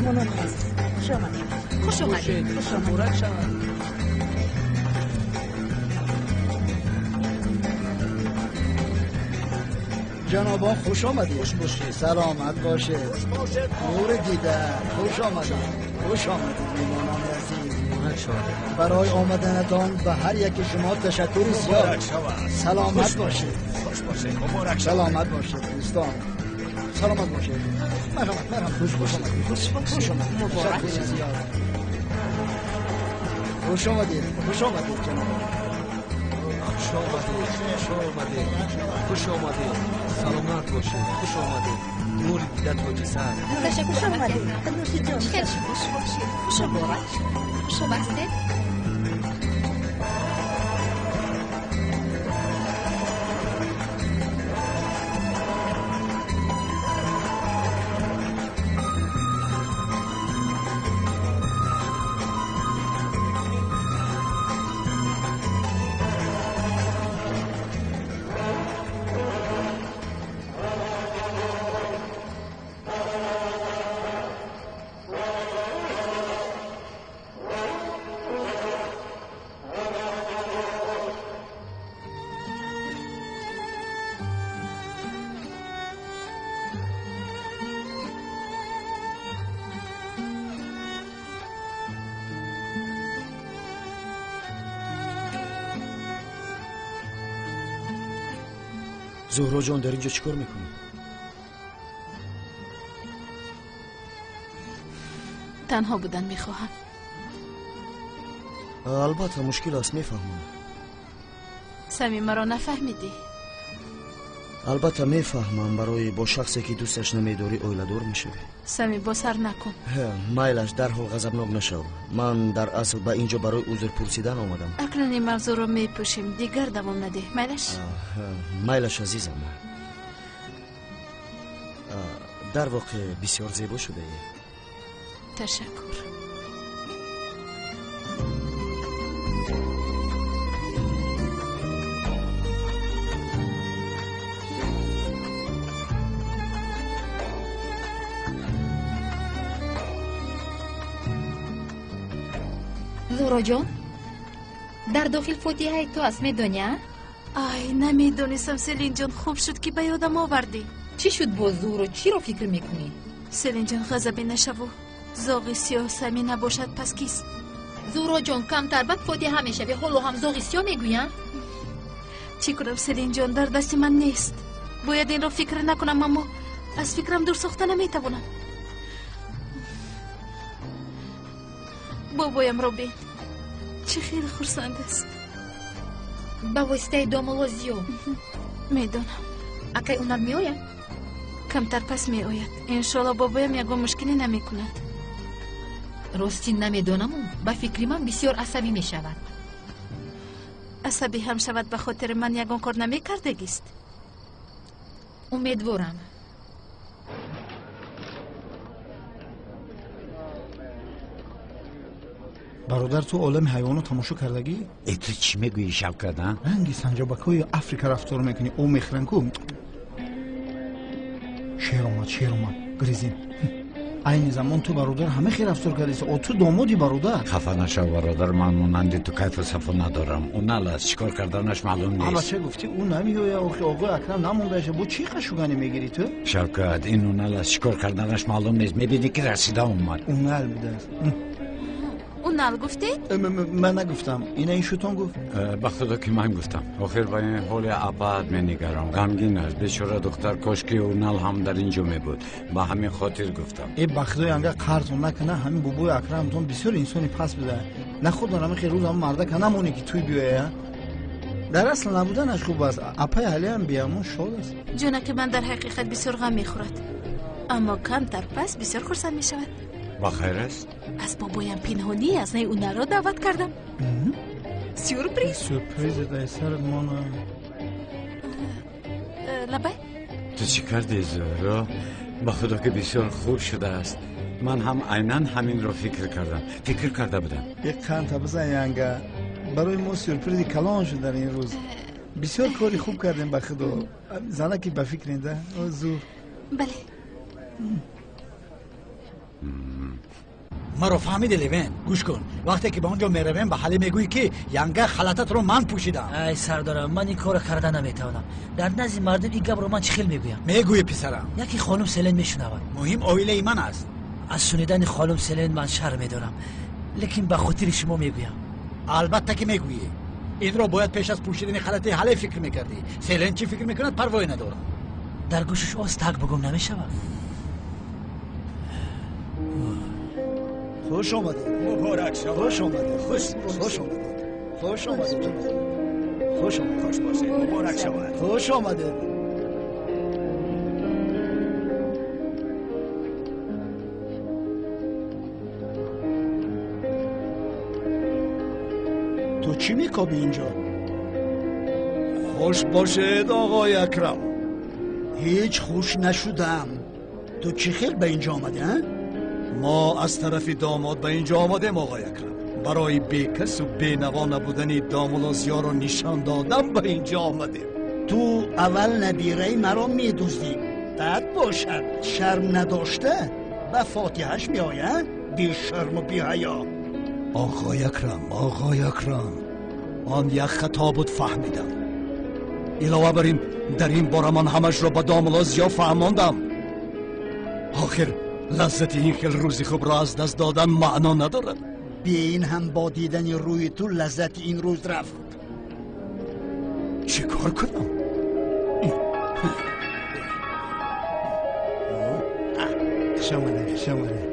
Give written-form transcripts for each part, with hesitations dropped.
Меҳмонони азиз, хуш омадед. Хуш омадед. Хуш муборак шавад. Ҷанобо, хуш омадед. Хуш бошед. Саломат бошед. Хуш бошед. Нури дида, хуш омадед. Хуш омадед, меҳмонони азиз. Муборак шавад. Барои омаданатон ба ҳар яки шумо ташаккури зиёд. Муборак шавад. Саломат бошед. Хуш бошед. Муборак шавад. Саломат бошед, дӯстон. Саломат бошед. Марҳамат, марҳамат. Хуш бошед. Хуш бошед. Муборак Ташаккури зиёд. Хуш омадед. Хуш омадед, ҷаноб. Хуш омадед. Хуш омадед. Хуш омадед. Саломат бошед. Хуш омадед. Нури дида тоҷи сар. Ташаккур. Хуш омадед. Нӯши ҷон. Хеле хуш бошед. Хуш муборак. Хуш омадед. Зуҳро ҷон, дар инҷо чӣ кор мекунӣ? Танҳо будан мехоҳам. Албатта, мушкил аст, мефаҳмам. Самим, маро нафаҳмидӣ. Албатта мефаҳмам, барои бо шахсе ки дӯсташ намедорӣ оиладор мешавӣ. Самим, босар накун. Майлаш, дарҳол ғазабнок нашав. Ман дар асл ба инҷо барои узр пурсидан омадам. Акнун ин мавзӯъро мепӯшем, дигар давом надеҳ. Майлаш? Майлаш, азизам. Дар воқеъ бисёр зебо шудаӣ. Ташаккур. Зуҳроҷон, дар дохил фотиҳаи ту аст, медонӣ, а? Ай, намедонистам, Селинҷон, хуб шуд ки ба ёдам овардӣ. Чӣ шуд боз, Зуҳро? Чиро фикр мекунӣ? Селинҷон, ғазабе нашаву. Зоғи сиёҳ Сами набошад, пас кист? Зуҳроҷон, камтар баъд фотиҳа мешавӣ, ҳоло ҳам зоғи сиёҳ мегӯянд? Чӣ кунам, Селинҷон, дар дасти ман нест. Бояд инро фикр накунам, аммо аз фикрам дур сохта наметавонам. Бобоямро бин, чӣ хеле хурсанд аст. Ба воситаи домулло Зиё. Медонам. Акай унар меояд? Камтар пас меояд. Иншоалло бобоям ягон мушкиле намекунад. Рости намедонаму, ба фикри ман бисёр асабӣ мешавад. Асабӣ ҳам шавад, ба хотири ман ягон кор намекардагист. Умедворам. Бародар, ту олами ҳайвонот тамошо кардагӣ? Э, ту чӣ мегӯӣ, Шавкат, а? Ранги санҷобакҳои Африка рафтор мекунӣ, об мехӯранд ку. Шер омад, шер омад, гризин. Айни замон ту, бародар, ҳама хел рафтор кардӣ. О, ту домоди, бародар. Хафа нашав, бародар, ман монанди ту кайфу сафо надорам. Ӯ нал аст, чӣ кор карданаш маълум нест. Абача гуфтӣ, ӯ намеояд, охи оғои Акрам намондаша. Бо чӣ қашуганӣ мегирӣ ту? Шавкат, ин ӯ нал аст, чӣ кор карданаш маълум нест. Мебинӣ ки расида омад. Ӯ нал будааст. Унал гуфтед? Ман нагуфтам, ина ин шутон гуфт. Ба худо ки ман гуфтам. Охир ба ин ҳоли абад менигарам, ғамгин аст бечора духтар. Кошки Унал ҳам дар ин ҷо мебуд, ба ҳамин хотир гуфтам. Э, ба худои анга қарзон накана, ҳамин бобои Акрамтон бисёр инсони паст буда. Нахудон ҳамин хел рӯз ҳам мардака намонӣ ки туй биёя. Дар асл набуданаш хуб аст. Апаи Ҳалиам биямон шод аст. Ҷонаки ман дар ҳақиқат бисёр ғам мехӯрад, аммо камтар пас бисёр хурсанд мешавад. Ба хайр аст? Аз бобоям пинҳонӣ аз наи Уналро даъват кардам. Сюрприз. Сюрприз дай сарат мона. Лабай? Ту чӣ кардӣ, Зуҳро? Ба худо ки бисёр хуб шудааст. Ман ҳам айнан ҳаминро фикр кардам, фикр карда будам. Як қанта бизан, янга. Барои мо сюрпризи калон шуд дар ин рӯз. Бисёр кори хуб кардем, ба худо. Занаки ба фикренда, зур. Бале. Маро фаҳмиди, Левен? Гӯш кун, вақте ки ба он ҷо меравем, ба Ҳале мегӯӣ, ки янга халататро ман пӯшидам. Ай сардорам, ман ин корро карда наметавонам. Дар назди мардум ин гапро ман чӣ хел мегӯям? Мегӯӣ, писарам. Яке хонум Селен мешунавад. Муҳим оилаи ман аст. Аз шунидани хонум Селен ман шарм медорам, лекин ба хотири шумо мегӯям. Албатта ки мегӯӣ. Инро бояд пеш аз пӯшидани халати Ҳале фикр мекардӣ. Селен чӣ фикр мекунад, парвое надорам. Дар гӯшаш оз так бугум намешавад. Хуш омадед. Муборак шавад. Хуш омадед. Хуш хуш омадед. Хуш омадед. Хуш омадед. Хуш бошед. Муборак шавад. Хуш омадед. Ту чӣ мекобӣ инҷо? Хуш бошед, оғои Акрам. Ҳеҷ хуш нашудам. Ту чӣ хел ба инҷо омадӣ, а? Мо аз тарафи домод ба инҷо омадем, оғои Акрам. Барои бекасу бенаво набудани домулло Зиёро нишон додан ба инҷо омадем. Ту аввал набираи маро медуздӣ, баъд бошад шарм надошта ба фотиҳаш меоя, бешарму беҳаё. Оғои Акрам, оғои Акрам, он як хато буд, фаҳмидам. Илова бар ин, дар ин бора ман ҳамашро ба домулло Зиё фаҳмондам. Охир лаззати ин хел рӯзи хубро аз даст додан маъно надорад. Бе ин ҳам бо дидани рӯи ту лаззати ин рӯз рафт. Чӣ кор кунам? Хуш омадед, хуш омадед.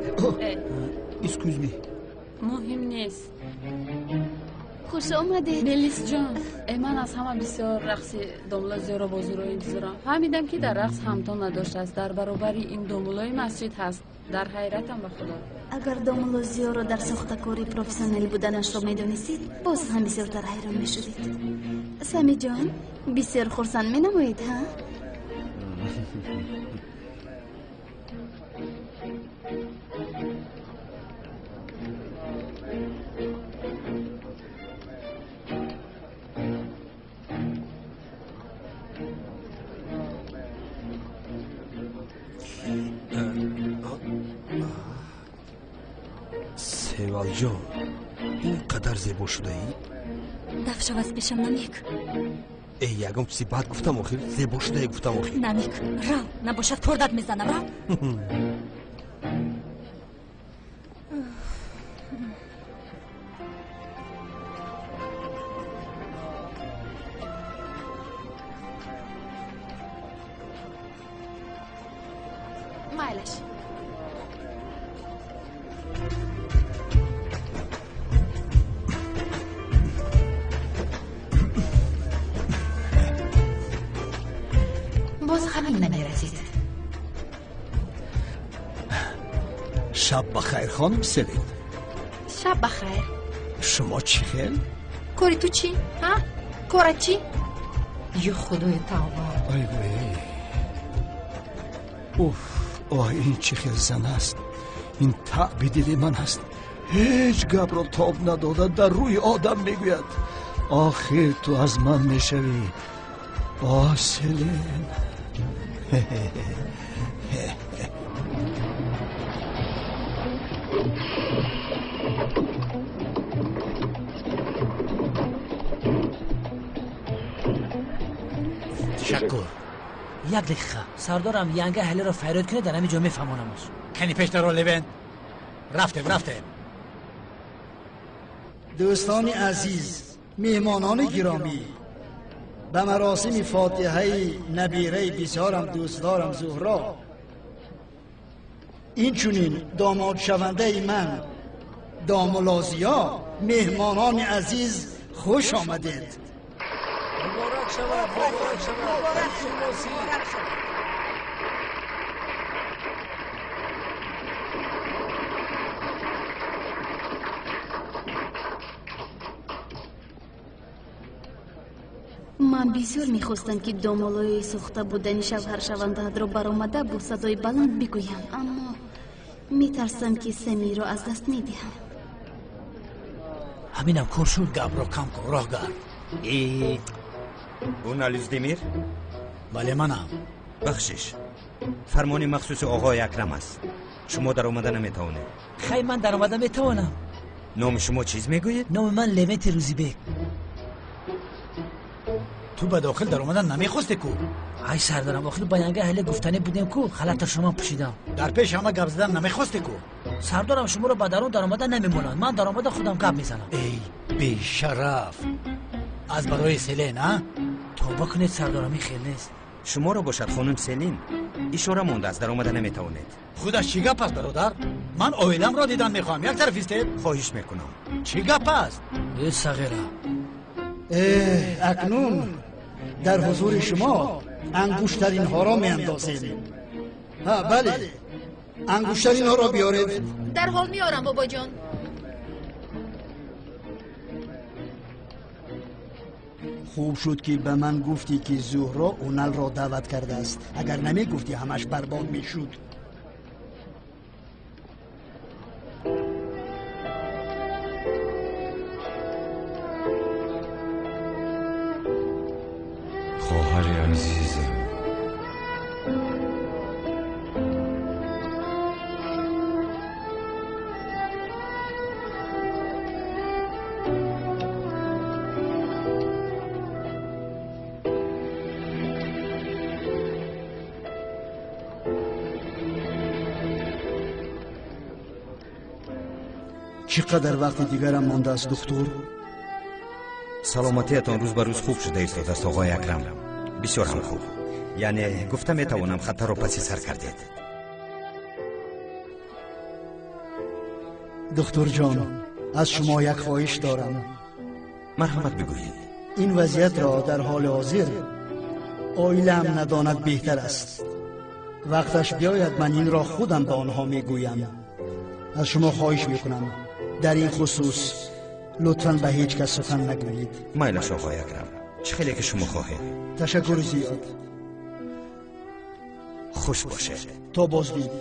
Excuse me. Муҳим нест. Хуш омадед. Мелисҷон, ман аз ҳама бисёр рақси домулло Зиёро бо зӯро интизорам. Фаҳмидам, ки дар рақс ҳамто надоштааст. Дар баробари ин домуллои масҷид ҳаст. Дар ҳайратам, ба худо. Агар домулло Зиёро дар сохтакори профессионалӣ буданашро медонистед, боз ҳам бисёртар ҳайрон мешудед. Самиҷон, бисёр хурсанд менамоед, ҳа? Севалҷон, ин қадар зебо шудаӣ? Даф шав аз пешам, Намик. Эй, ягон чизи бад гуфтам охир? Зебо шудаӣ гуфтам охир. Намик, рав, набошад кордат мезанам, рав. Майлаш. Боз ҳамин намерасид. Шаб ба хайр, хонум Селин. Шаб ба хайр. Шумо чӣ хел? Кори ту чӣ? Ҳа? Корат чӣ? Ё худои тавба. Ай вой. Уф, оҳ, ин чӣ хел зан аст? Ин таъби дили ман аст. Ҳеҷ гапро тоб надода дар рӯи одам мегӯяд. Охир ту аз ман мешавӣ. Оҳ, Селин. Ташаккур. Як дақиқа, сардорам, янга ҳалеро фарёд кунед, дар ҳамин ҷо мефаҳмонамаш. Кани пештаро, Левен. Рафтем, рафтем. Дӯстони азиз, меҳмонони гиромӣ, ба маросими фотиҳаи набираи бисёрам дӯстдорам Зуҳро, инчунин домодшавандаи ман домулло Зиё, меҳмонони азиз, хуш омадед. Муборак шавад, муборак шавад. Муборак шавад. Ман бисёр мехостам, ки домуллои сохта будани шавҳаршавандаатро баромада бо садои баланд бигӯям, аммо метарсам, ки Самиро аз даст медиҳам. Ҳаминам кор шуд. Гапро кам кун, роҳ гард. Унал Юздемир? Бале, манам. Бахшиш, фармони махсуси оғои Акрам аст. Шумо даромада наметавонед. Хай, ман даромада метавонам. Номи шумо чиз мегӯед? Номи ман Левети Рӯзибек. Ту ба дохил даромадан намехосте ку? Ай сардарам, охир ба янга ҳале гуфтанӣ будем ку, халата шумо пӯшидам. Дар пеши ҳама гап задан намехосте ку? Сардорам, шуморо ба дарун даромада намемонанд. Ман даромада худам гап мезанам. Эй бешараф, аз барои Селен, а? Тавба кунед сардорам, ин хел нест. Шуморо бошад хонум Селин ишора мондааст, даромада наметавонед. Худаш чӣ гап аст, бародар? Ман оиламро дидан мехоҳам. Як тараф истед. Хоҳиш мекунам. Чӣ гап аст? Э сағира. Акнун дар ҳузури шумо ангуштаринҳоро меандозем. Ҳа, бале, ангуштаринҳоро биёред. Дарҳол меорам, бобоҷон. Хуб шуд, ки ба ман гуфтӣ, ки Зуҳро Уналро даъват кардааст. Агар намегуфтӣ, ҳамаш барбод мешуд. Хоҳари азизам, Чӣ қадар вақти дигарам мондааст, духтур? Саломатиятон рӯз ба рӯз хуб шуда истодааст, оғои Акрам. Бисёр ҳам хуб. Яъне гуфта метавонам, хатарро паси сар кардед. Духтурҷон, аз шумо як хоҳиш дорам. Марҳамат, бигӯед. Ин вазъиятро дар ҳоли ҳозир оилаам надонад беҳтар аст. Вақташ биёяд, ман инро худам ба онҳо мегӯям. Аз шумо хоҳиш мекунам, дар ин хусус лутфан ба ҳеҷ кас сухан нагӯед. Майлаш, оғои Акрам, чӣ хеле ки шумо хоҳед. Ташаккури зиёд. Хуш бошед. То боздид.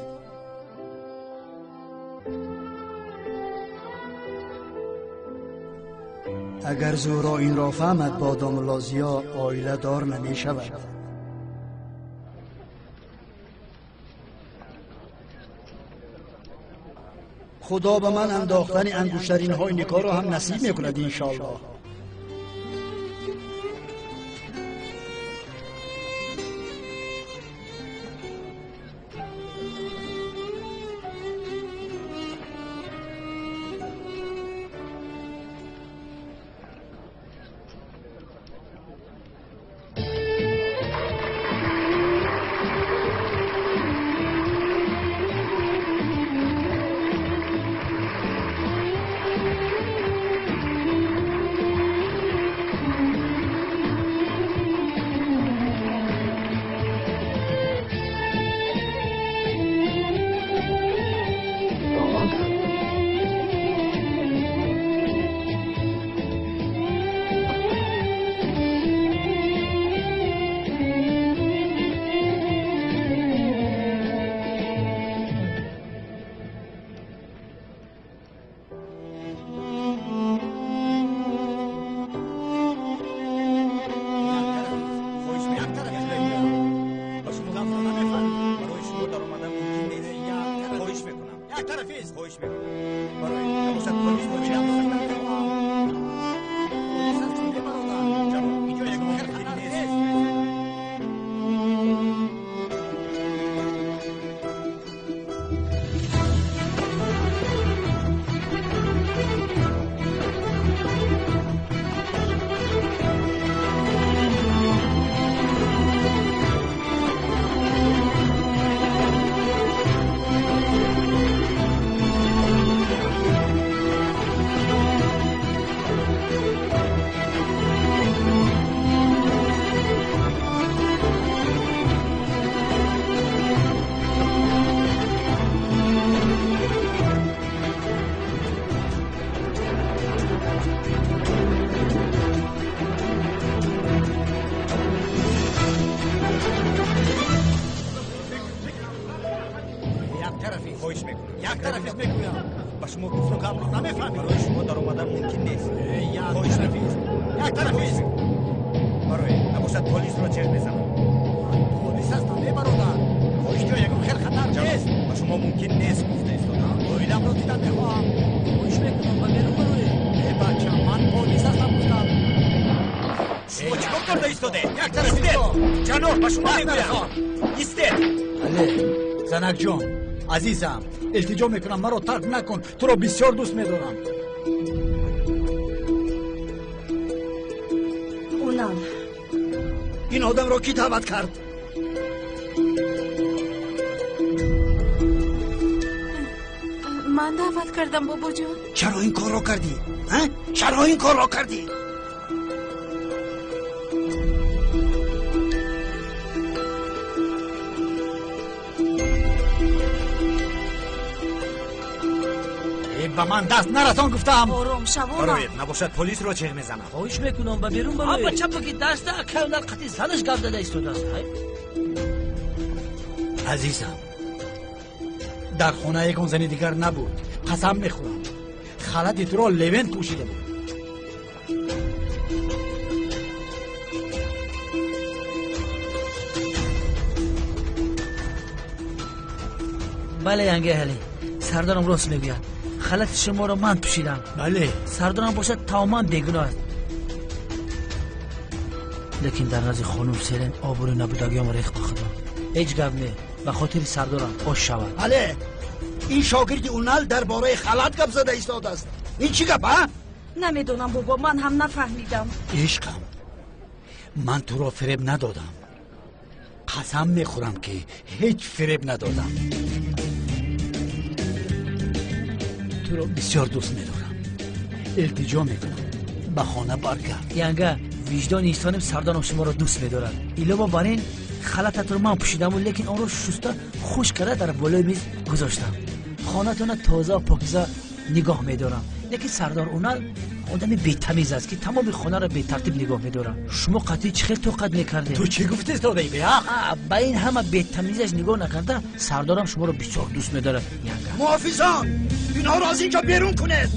Агар Зуҳро инро фаҳмад, бо домулло Зиё оиладор намешавад. Худо ба ман андохтани ангуштаринҳои никоҳро ҳам насиб мекунад, иншоаллоҳ. Полис ҳастам, е бародар. Хоҳиш ҷо ягон хел хатар нест. шумо мумкин нест гуфта истодам. Оиламро дидан мехоҳам. Хоҳиш мекунам, ба берун бароед. Э бача, ман полис ҳастам гуфтам. Шумо чӣ кор карда истодед? Як тараф Истед! Ҷаноб, ба шумо мегӯям. Истед! Бале, занакҷон, азизам, илтиҷо мекунам, маро тарк накун. Туро бисёр дӯст медорам. Унал, ин одамро кӣ даъват кард? Ман даъват кардам, бобоҷон. Чаро ин корро кардӣ? Чаро ин корро кардӣ? Ба ман даст нарасон гуфтам. Ором шав, Унал. Бароед, набошад полисро чеғ мезанам. Хоҳиш мекунам, ба берун бароед. Аба чапа ки даста акай Унал қати занаш гап зада истодааст. Азизам, дар хона ягон зани дигар набуд. Қасам мехӯрам, халати туро Левент пӯшида буд. Бале, янга ҳалӣ, сардарам рост мегӯяд. Халати шуморо ман пӯшидам. Бале. Сардарам бошад тамоман бегуноҳ аст. Лекин дар назди хонум Селен обрӯи набудагиам рехт ба худо. Ҳеҷ гап не, ба хотири сардорам ош шавад. Бале, ин шогирди Унал дар бораи халат гап зада истодааст. Ин чӣ гап, а? Намедонам, бобо, ман ҳам нафаҳмидам. Ишқам, ман туро фиреб надодам. Қасам мехӯрам, ки ҳеҷ фиреб надодам. Туро бисёр дӯст медорам. Илтиҷо мекунам, ба хона баргард. Янга, виҷдони инсоним сардорам шуморо дӯст медорад. Илова бар ин, халататро ман пӯшидаму, лекин онро шуста хушк карда дар болои миз гузоштам. Хонатона тоза покиза нигоҳ медорам. Лекин сардор Унал одами бетамиз аст, ки тамоми хонаро бетартиб нигоҳ медорад. Шумо қатъи чӣ хел тоқат мекардед? Ту чӣ гуфти истодаи, беҳақ? Ба ин ҳама бетамизаш нигоҳ накарда, сардорам шуморо бисёр дӯст медорад, янга. Муҳофизон, инҳоро аз инҷо берун кунед.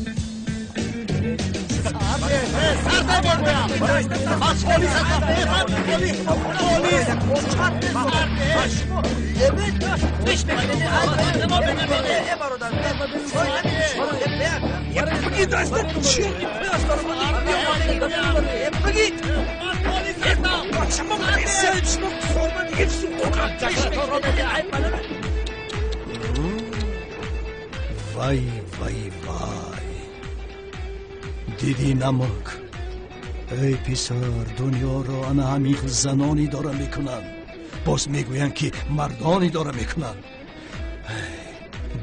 Вай, вай, вай, дидӣ намак? Эй писар, дунёро ана ҳамин хел занон идора мекунанд. Боз мегӯянд, ки мардон идора мекунанд.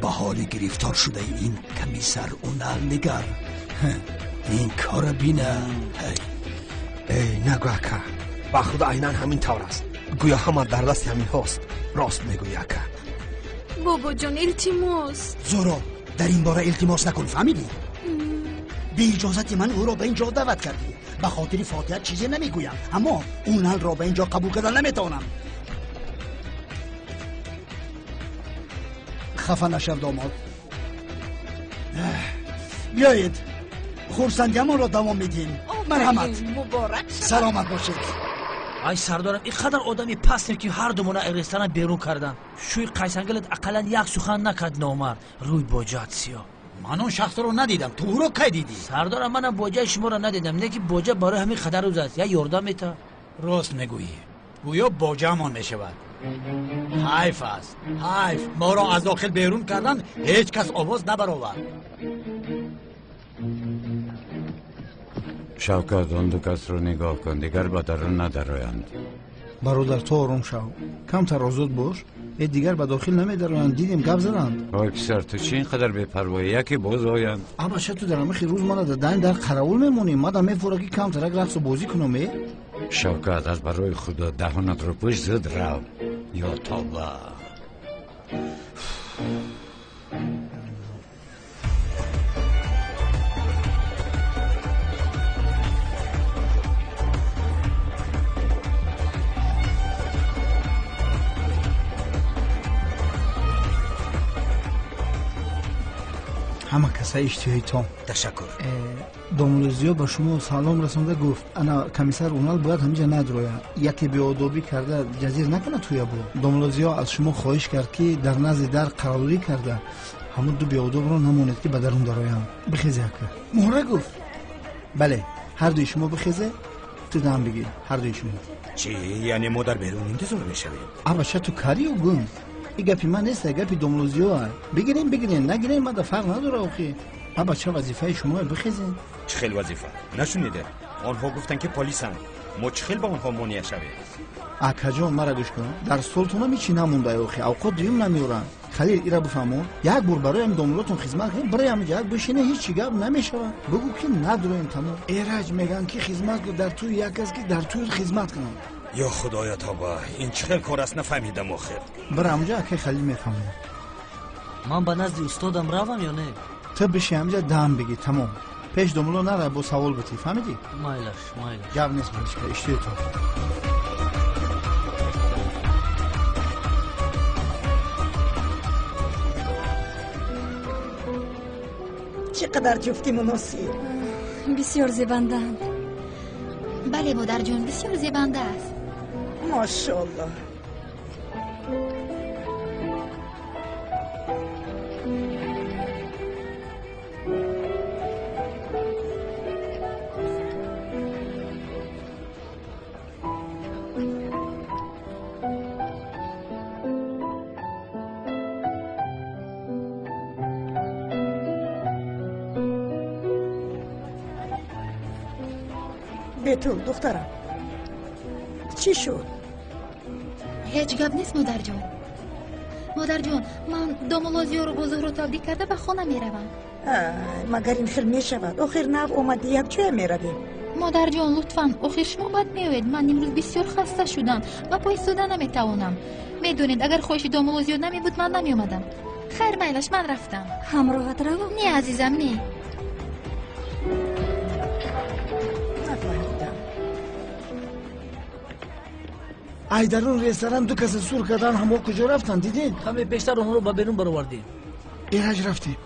Ба ҳоли гирифтор шудаи ин комиссар Унал нигар. Ин кора бина. Эй, нагӯ ака, ба худо айнан ҳамин тавр аст. Гӯё ҳама дар дасти ҳаминҳост. Рост мегӯӣ, ака. Бобоҷон, илтимос. Зоро, дар ин бора илтимос накун, фаҳмидӣ? Бе иҷозати ман ӯро ба ин ҷо даъват кардӣ. Ба хотири фотиҳа чизе намегӯям, аммо Уналро ба ин ҷо қабул карда наметавонам. Хафа нашав, домод. Биёед, хурсандиамонро давом медиҳем. Марҳамат. Муборак шавад. Саломат бошед. Ай сардорам, ин қадар одами пастем, ки ҳар думона ресторан берун кардан. Шӯи қайсангалат ақаллан як сухан накард номард. Рӯй боҷаат сиёҳ. Ман он шахсро надидам. Ту ӯро кай дидӣ? Сардорам, манам боҷаи шуморо надидам, не ки боҷа барои ҳамин қадар рӯз аст. Як ёрдам мета. Рост мегӯӣ. Гӯё боҷаамон мешавад. Ҳайф аст, ҳайф. Моро аз дохил берун кардан, ҳеҷ кас овоз набаровард. Шавкат, он ду касро нигоҳ кун, дигар ба дарун надароянд. Бародар, ту ором шав, камтар озод бош. Э, дигар ба дохил намедароянд, дидем, гап заданд. Ой писар, ту чӣ ин қадар бепарвоӣ? Яке боз оянд. Абаша, ту дар амихи рӯз мана дадаин дар қаравул мемонӣ. Мада мефора, ки камтарак рақсу бозӣ кунам, э. Шавкат, аз барои худо даҳонатро пӯш, зуд рав. Ё тоба. Ҳама каса иштиҳои том. Ташаккур. Домулло Зиё ба шумо салом расонда гуфт, ана комиссар Унал бояд ҳамиҷа надрояд, яке беодобӣ карда ҷазир накунад туя бо. Домулло Зиё аз шумо хоҳиш кард, ки дар назди дар қарорӣ карда ҳамун ду беодобро намонед, ки ба дарун дароянд. Бихезе ака. Муҳра гуфт. Бале, ҳар дуи шумо бихезе, ту дам бигир, ҳар дуи шумо. Чӣ, яъне мо дар берун интизор мешавем? А бача, ту карию гум. И гапи ман нест, гапи домулло Зиё. Бигирем, бигирем, нагирем, мада фарқ надора охи. А бача, вазифаи шумо, бихезен. Чӣ хел вазифа? Нашунидед? Онҳо гуфтанд, ки полисанд. Мо чӣ хел ба онҳо монеа шавем? Акаҷон, мара гӯш кун. Дар столтонам ҳечи намонда охи. Авқот дуюм намеоранд. Халил, ира бифаҳмо. Як бор барои ҳам домуллотон хизмат кунем, барои ҳам як бишине, ҳеҷ гап намешавад. Бигӯ, ки надроем, тамом. Эраҷ, мегӯянд, ки хизмат дар тӯи як аст, ки дар тӯи хизмат кунам. Ё худоё, тоба, ин чӣ хел кор аст, нафаҳмидам охир. Бира ҳамҷа, акай Халил мефаҳмад. Ман ба назди устодам равам ё не? Ту биши ҳамҷа, дам бигӣ, тамом. Пеш домулло нара, бо савол битӣ, фаҳмидӣ? Майлаш, майлаш. Гап нест, малишка, иштиҳои то. Чӣ қадар ҷуфти муносиб! Бисёр зебандаанд. Бале, модарҷон, бисёр зебанда аст. Мошоалло. Бетул, духтарам, чӣ шуд? Ҳеҷ гап нест, модарҷон. Модарҷон, ман домулло Зиёро бо Зуҳро табрик карда ба хона меравам. Магар ин хел мешавад? Охир нав омадӣ, якҷоя меравем. Модарҷон, лутфан, охир шумо бад меоед. Ман имрӯз бисёр хаста шудам ва по истода наметавонам. Медонед, агар хоҳиши домулло Зиё намебуд, ман намеомадам. Хайр, майлаш, ман рафтам. Ҳамроҳат равам? Не, азизам, не. Нафаҳмидам. Ай, дарун ресторан ду каса сур кардан, ҳамо куҷо рафтанд, дидед? Каме пештар онҳоро ба берун баровардем. Эраҷ, рафтем.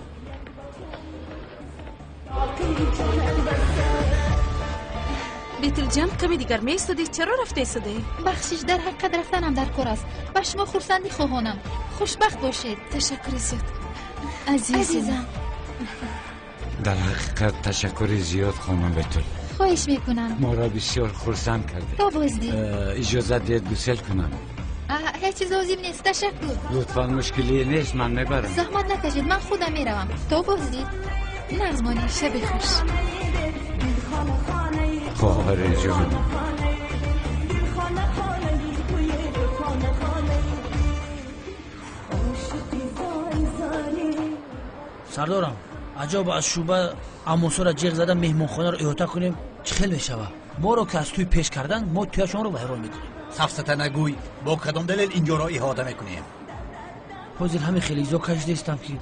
Бетулҷон, каме дигар меистодӣ, чаро рафта истодӣ? Бахшиш, дар ҳақиқат рафтанам дар кор аст. Ба шумо хурсандӣ хоҳонам. Хушбахт бошед. Ташаккури зиёд, азизам. Дар ҳақиқат ташаккури зиёд, хонум Бетул. Хоҳиш мекунам. Моро бисёр хурсанд кардед. То боздид. Иҷозат диҳед гусел кунам. Ҳеҷ чиз лозим нест, ташаккур. Лутфан, мушкиле нест, ман мебарам. Заҳмат накашед, ман худам меравам. То боздид. Нағз монед. Шаби хуш. Хоҳари ҷон. Сардорам, аҷоб, аз шӯъба амусоро ҷеғ зада меҳмонхонаро иҳота кунем, чӣ хел мешавад? Моро ки аз тӯй пеш карданд, мо тӯяшонро вайрон мекунем. Сафсата нагӯй, бо кадом далел инҷоро иҳота мекунем? Ҳозир ҳамин хеле изо кашидастам, ки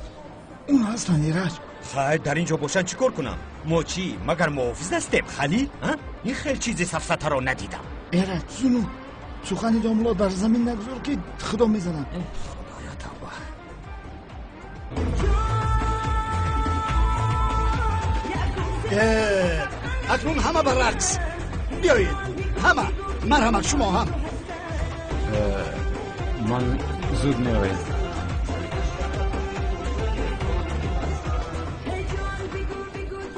Он ҳастанд, Эраҷ. Хайр, дар ин ҷо бошанд, чӣ кор кунам? Мо чӣ, магар муҳофиз ҳастем, Халил? Ин хел чизи сафсатаро надидам. Эраҷ, зуну сухани домулло дар замин нагузор, ки худо мезанад. Худоя, тавба. Акнун ҳама ба рақс биёед, ҳама, марҳамат, шумо ҳам. Ман зуд меоям.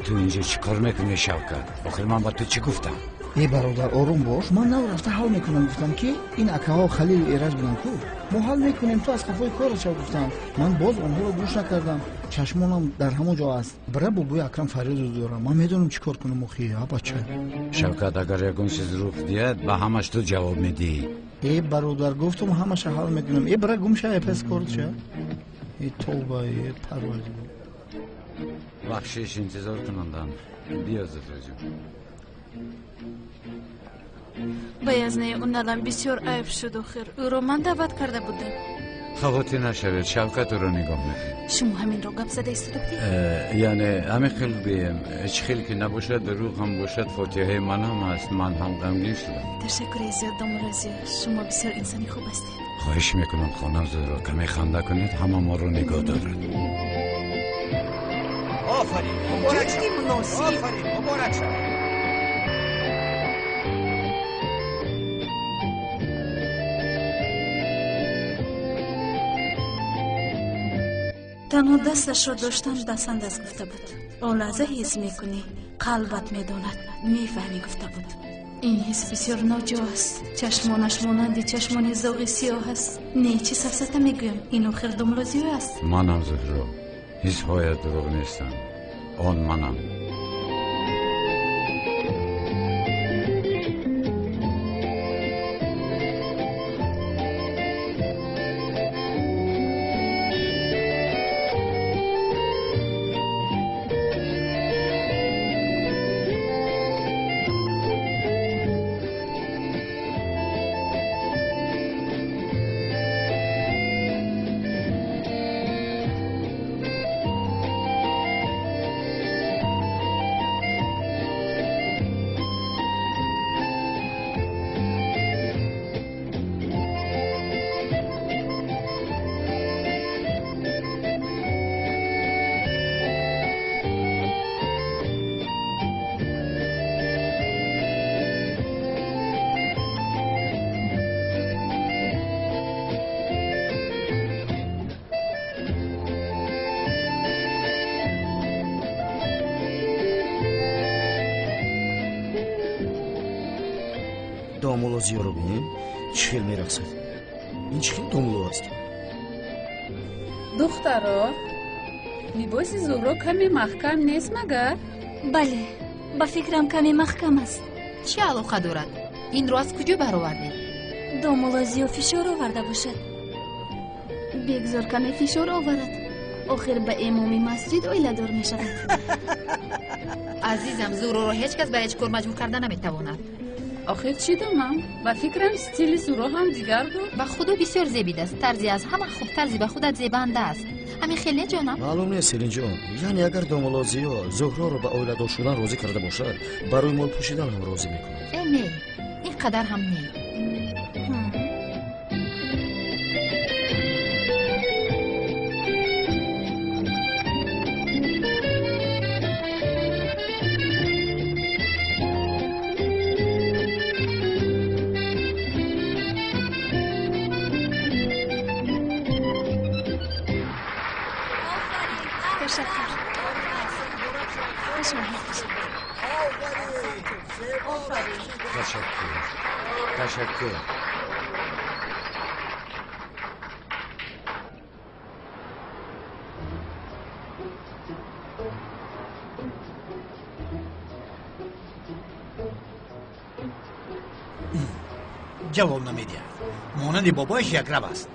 Ту инҷо чӣ кор мекунӣ, Шавкат? Охир ман ба ту чӣ гуфтам? Э, бародар, ором бош, ман нав рафта ҳал мекунам гуфтам, ки ин акаҳо Халилу Эраҷ буданд ку. Мо ҳал мекунем, ту аз қафои кора шав гуфтам. Ман боз онҳоро гӯш накардам, чашмонам дар ҳамон ҷо аст. Бира, бобои Акрам фарёду дорам, ман медонам чӣ кор кунам охи, а бача. Шавкат, агар ягон чиз рух диҳад, ба ҳамаш ту ҷавоб медиҳӣ. Э, бародар, гуфтам, ҳамаша ҳал мекунам. Э, бира, гум ша, пас корт ша. Э, тавба, э, парвардигор. Бахшиш, интизор кунандам. Биё, Зуҳроҷон. Ба язнаи Уналам бисёр айб шуд, охир ӯро ман даъват карда будам. Хавотир нашавед, Шавкат ӯро нигоҳ мекунад. Шумо ҳаминро гап зада истода будед? Яъне ҳамин хел гӯем, чӣ хел ки набошад, дурӯғ ҳам бошад, фотиҳаи ман ҳам аст, ман ҳам ғамгин шудам. Ташаккури зиёд, домулло Зиё, шумо бисёр инсони хуб ҳастед. Хоҳиш мекунам, хонам Зуҳро, каме ханда кунед, ҳама моро нигоҳ дорад. Офарин, муборак Ҷишни шавад. муносиб. Офарин, муборак шавад. Танҳо дасташро доштан басанд аст, гуфта буд. Он лаҳза ҳис мекунӣ, қалбат медонад, мефаҳмӣ, гуфта буд. Ин ҳис бисёр ноҷо аст. Чашмонаш монанди чашмони зоғи сиёҳ аст. Не, чӣ сафсата мегӯям, ин охир домло Зиё аст. Манам, Зуҳро, ҳисҳоят дурӯғ нестанд, он манам. Домулло Зиёро бинем, чӣ хел мерақсад. Ин чӣ хел домулло аст? Духтаро, либоси Зуҳро каме маҳкам нест магар? Бале, ба фикрам, каме маҳкам аст. Чӣ алоқа дорад? Инро аз куҷо баровардед? Домулло Зиё фишор оварда бошад. Бигзор каме фишор оварад, охир ба имоми масҷид оиладор мешавад. Азизам, Зуҳроро ҳеҷ кас ба ҳеҷ кор маҷбур карда наметавонад. Охир чӣ донам, ба фикрам, стили Зуҳро ҳам дигар буд. Ба худо, бисёр зебидааст. Тарзи аз ҳама хуб, тарзи ба худат зебанда аст. Ҳамин хел не, ҷонам? Маълум нест, Селинҷон. Яъне агар домулло Зиё Зуҳроро ба оиладор шудан розӣ карда бошад, барои мол пӯшидан ҳам розӣ мекунад. Э, не, ин қадар ҳам не. Ташаккур. Хуш омадед. Ташаккур, ташаккур. Ҷавоб намедиҳад, монанди бобояш якрав аст.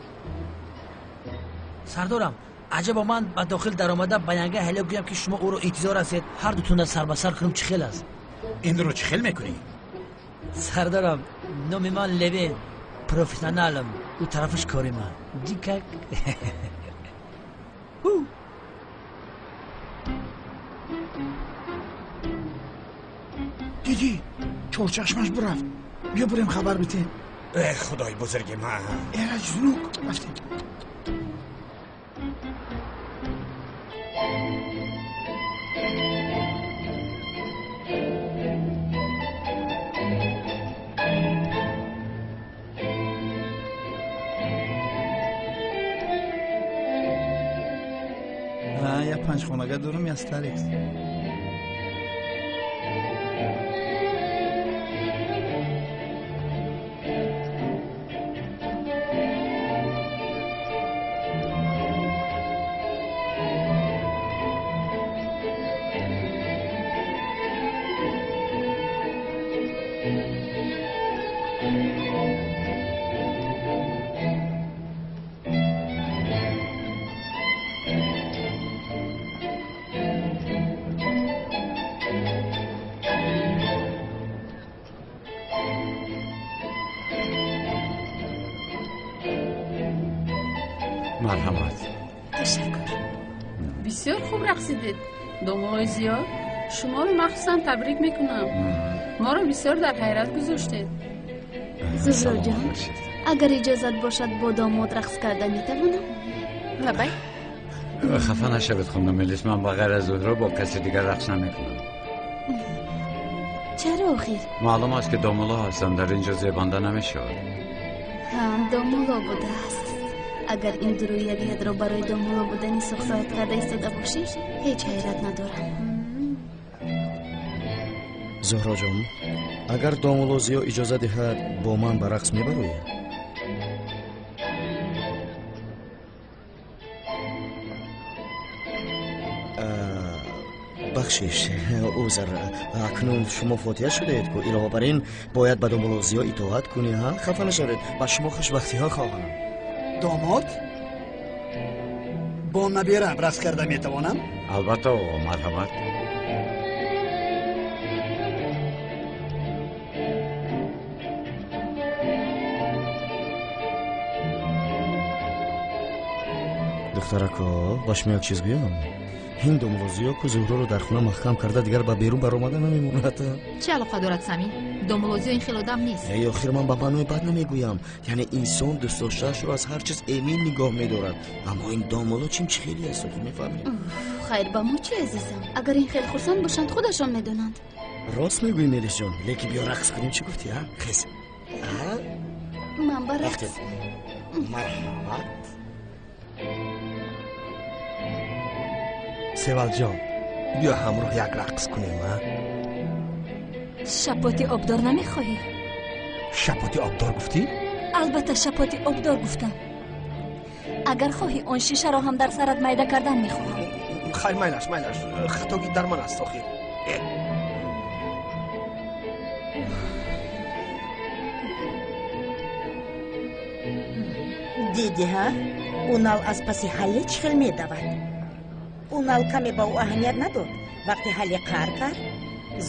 Сардорам, аҷабо ман ба дохил даромада ба янга ҳеле гӯям, ки шумо ӯро интизор ҳастед, ҳар дутона сар ба сар кунем, чӣ хел аст? Инро чӣ хел мекунӣ? Сардарам, номи ман Левен, профессионалам, ӯ тарафаш кори ман дикак. Дидӣ, чорчашмаш бирафт. Биё бирем, хабар битем. Э, худои бузурги ман! Эраҷ, зунук рафтем. Я панҷхонага дорам, я старикс. Марҳамат. Ташаккур. Бисёр хуб рақсидед, домуллои Зиё. Шуморо махсусан табрик мекунам, моро бисёр дар ҳайрат гузоштед. Зуҳроҷон, агар иҷозат бошад, бо домод рақс карда метавонам? Лабай. Хафа нашавед хонум Мелис, ман ба ғайр аз Зуҳро бо каси дигар рақс намекунам. Чаро охир? Маълум аст ки домулло ҳастам, дар ин ҷо зебанда намешавад. Ҳа, домулло будааст. Агар ин дурӯягиятро барои домулло будани сухсоят карда истода бошӣ, ҳеҷ ҳайрат надорам. Зуҳроҷон, агар домулло Зиё иҷоза диҳад, бо ман ба рақс мебароӣ? Бахшиш, узр, акнун шумо фотиҳа шудаед ку, илова бар ин бояд ба домулло Зиё итоат кунӣ, ҳа? Хафа нашавед, ба шумо хушбахтиҳо хоҳам. Домод, бо набираам рақс карда метавонам? Албатта оғо, марҳамат. Духтарако, ба шумо як чиз гӯям. Ин домулло Зиё ку Зуҳроро дар хона маҳкам карда, дигар ба берун баромада намемонад. Чӣ алоқа дорад Самим? Домулло Зиё ин хел одам нест. Эй, охир ман ба маънои бад намегӯям. Яъне инсон дӯстдоштаашро аз ҳар чиз эмин нигоҳ медорад. Аммо ин домулло чим чӣ хеле аст, охир мефаҳмед? Хайр, ба мо чӣ, азизам? Агар ин хел хурсанд бошанд, худашон медонанд. Рост мегӯӣ, Мелисҷон, лекин биё рақс кунем. Чӣ гуфтӣ, а? Хез. Ман ба рақс. Марҳамат. Севалҷон, биё ҳамроҳ як рақс кунем, а? Шапоти обдор намехоҳӣ? Шапоти обдор гуфтӣ? Албатта шапоти обдор гуфтам. Агар хоҳӣ, он шишаро ҳам дар сарат майда кардан мехоҳам. Хайр, майлаш, майлаш, хатогӣ дар ман аст охир. Дидӣ, ҳа? Унал аз паси ҳалле чӣ хел медавад. Унал каме ба ӯ аҳамият надод. Вақте ҳалле қаҳр кард,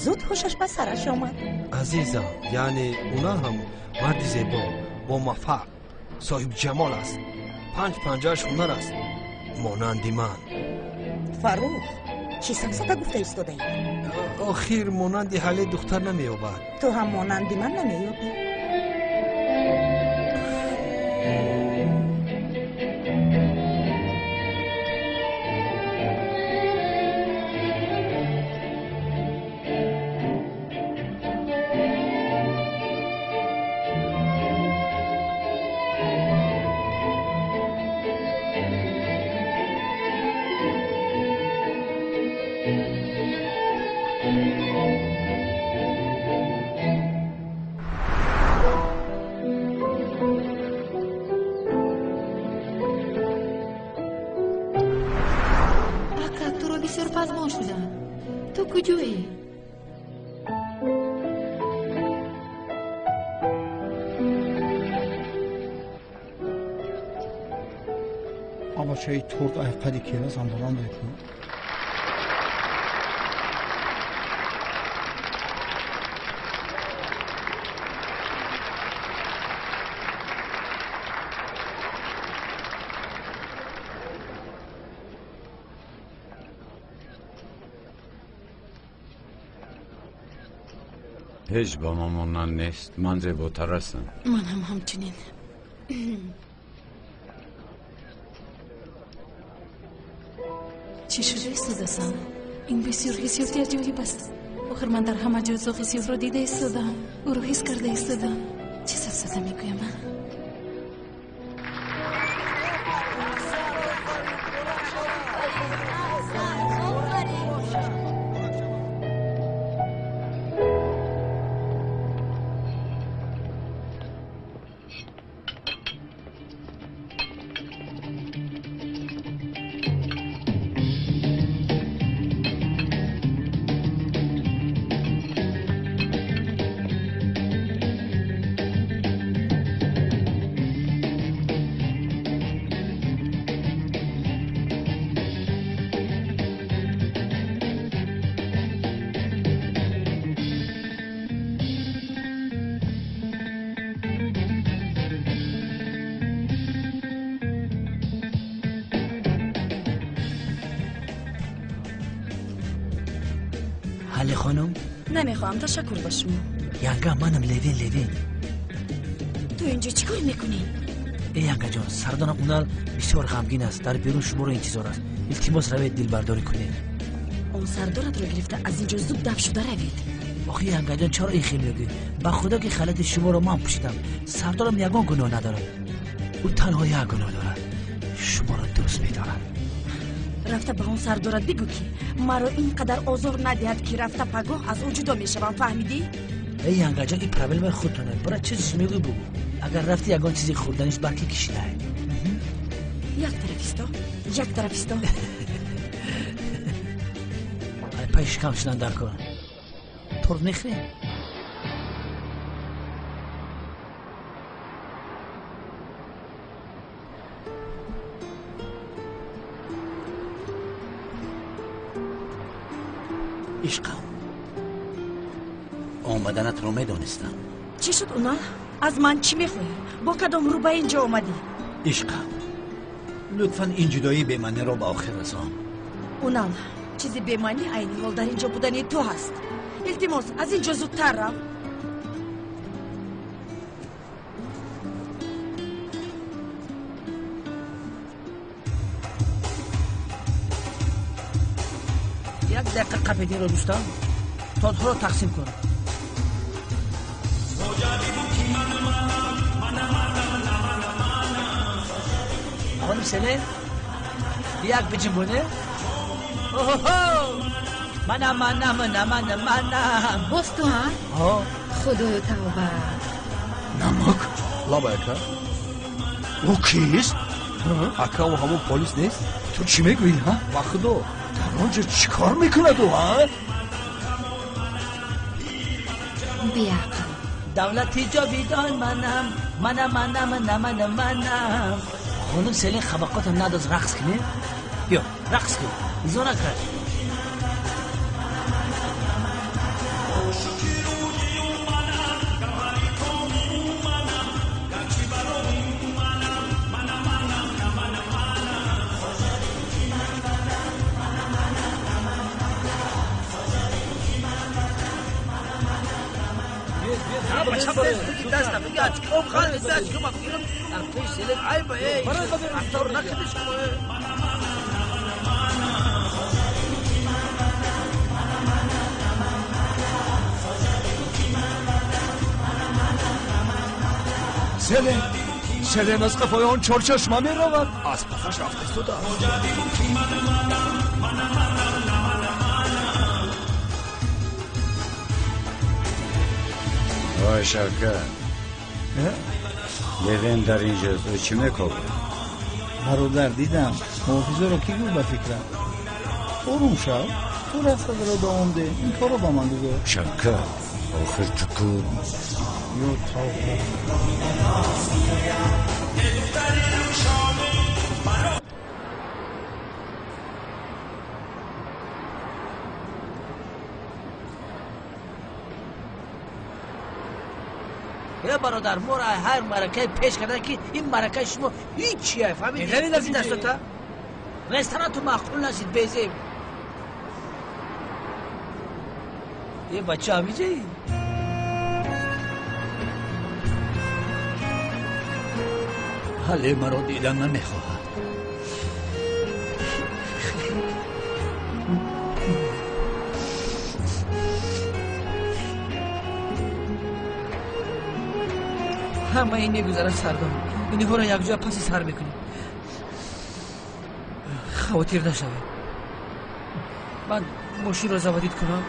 зуд ҳушаш ба сараш омад. Азизам, яъне Унал ҳам марди зебо, бомуваффақ, соҳибҷамол аст. Панҷ панҷааш ҳунар аст, монанди ман. Фаррух, чӣ сафсата гуфта истодаӣ? Охир монанди ҳалле духтар намеёбад. Ту ҳам монанди ман намеёбӣ. Ака, туро бисёр пазмон шудам. Ту куҷоӣ? Абачаи торт айқади келас ҳам баланд мекунад. Ҳеҷ ба ман монанд нест. Ман зеботар ҳастам. Ман ҳам ҳамчунин. Чӣ шуда истодасам? Ин бисёр ҳиссиёти аҷоиб аст. Охир ман дар ҳама ҷо зоғи сиёҳро дида истодаам, ӯро ҳис карда истодаам. Чӣ сафсата мегӯям, а? Ҳалле хонум? Намехоҳам, ташаккур ба шумо. Янга, манам Левин, Левин. Ту инҷо чӣ кор мекунӣ? Э, Янгаҷон, сардонам Унал бисёр ғамгин аст, дар берун шуморо интизор аст. Илтимос, равед, дилбардорӣ кунед. Он сардоратро гирифта аз ин ҷо зуд даф шуда равед. Охи янгаҷон, чаро ин хел мегӯӣ? Ба худо ки халати шуморо ман пӯшидам. Сардорам ягон гуноҳ надорад. Ӯ танҳо як гуноҳ дорад, шуморо дӯст медорад. Рафта ба он сардорат бигӯ, ки маро ин қадар озор надиҳад, ки рафта пагоҳ аз ӯ ҷудо мешавам, фаҳмидӣ? Эй янгаҷон, ин проблемаи худтона. Бара, чиз мегӯӣ, бугӯ. Агар рафти, ягон чизи хӯрданиш барки кишидай. Як тараф исто, як тараф исто. Пай шикам шудан дар кор. Торт мехӯрем? Ишқам, омаданатро медонистам. Чӣ шуд, Унал? Аз ман чӣ мехоҳӣ? Бо кадом рӯ ба ин ҷо омадӣ? Ишқам, лутфан ин ҷудоии бемаъниро ба охир расон. Унал, чизи бемаънӣ айни ҳол дар ин ҷо будани ту ҳаст. Илтимос, аз ин ҷо зудтар рав. Як дақиқа қапединро, дӯстам, тортҳоро тақсим кун. Хоним Селен, як биҷунбоне. Оҳо, манам, манам, манам, манам. Боз ту, ҳа? Ҳо. Худоё, тавба. Намак? Лабай, ака. Ӯ кист? Ака, ӯ ҳамон полис нест? Ту чӣ мегӯӣ, ҳа? Ба худо. Дар он ҷо чӣ кор мекунад ӯ, ҳа? Беақл. Давлати ҷовидон манам, манам, манам, манам, манам. Хонум Селин, хабақотам надоз, рақс кунем? Биё, рақс кун. Изо накард. Селен, Селен аз қафои он чорчашма меравад. Аз пасаш рафта истодааст. Ой, Шавкат, Левен дар ин ҷост, ӯ чӣ мекобад? Бародар, дидам муҳофизаро кӣ гуфт ба фикрам. Орум шав, ту рафтадаро давом деҳ, ин корро ба ман гузор. Шавкат, охир ту ку. Ё тавба. Э бародар, моро ҳар маъракае пеш кардан, ки ин маъракаи шумо ҳичия, фаҳмидӣ? Дастота ресторанту маъқул нашид, безеб. Е бача, ҳамиҷаи? Ҳале маро дидан намехоҳад. Ҳама ин мегузарад, сардор. Инҳоро якҷоя паси сар мекунем. Хавотир нашавед. Ман мошинро заводид кунам.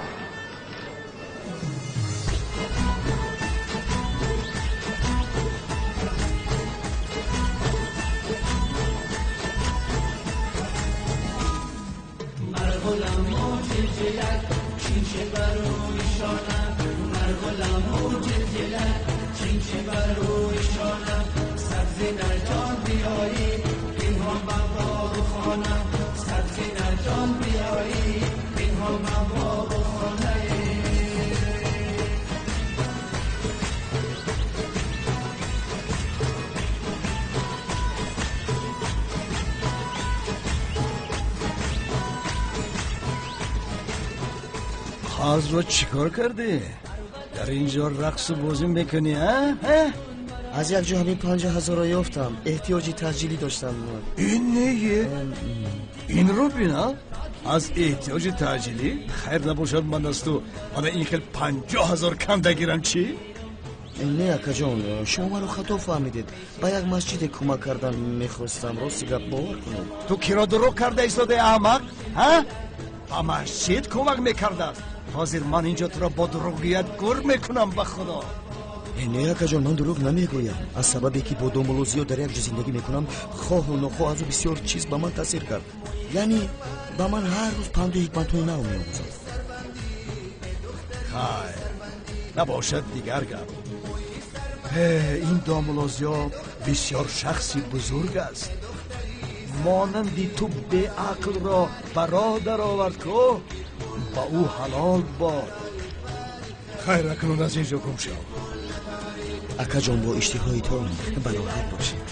Қазро чӣ кор кардӣ? Дар ин ҷо рақсу бозӣ мекунӣ, а? Аз як ҷо ҳамин 50 ҳазорро ёфтам. Эҳтиёҷи таъҷилӣ доштам. Ин нее? Инро бина. Аз эҳтиёҷи таъҷилӣ? Хайр набошад ман аз ту мана ин хел 50 ҳазор канда гирам чӣ? Не, акаҷон, шумо маро хато фаҳмидед. Ба як масҷиде кӯмак кардан мехостам. Рости гап бовар кунед. Ту киро дурӯғ карда истодаи, аҳмақ? Ҳа? Ба масҷид кӯмак мекардааст. Ҳозир ман инҷо туро бо дурӯғгӯят гур мекунам ба худо. Не, акаҷон, ман дурӯғ намегӯям. Аз сабабе ки бо домулло Зиё дар як ҷо зиндагӣ мекунам, хоҳу нохоҳ аз ӯ бисёр чиз ба ман таъсир кард. Яъне ба ман ҳар рӯз панду ҳикматҳои нав меомӯзад. Хайр, набошад дигар гап. Ин домулло Зиё бисёр шахси бузург аст. Монанди ту беақлро бародар овард ку, ба ӯ ҳалол бод. Хайр, акнун аз ин ҷо гум шав. Акаҷон, бо иштиҳоитон бароҳат бошед.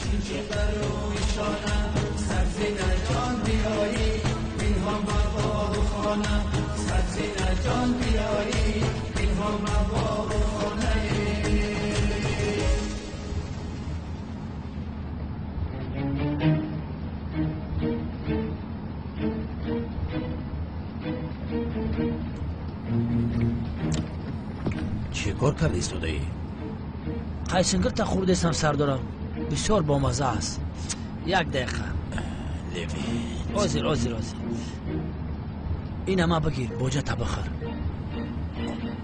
Чӣ кор карда истодаӣ? Қайсингирта хӯрдесам, сардорам. Бисёр бомазза аст. Як дақиқа. Ҳозир, ҳозир, ҳозир. Ина ма бигир, боҷата бихӯр.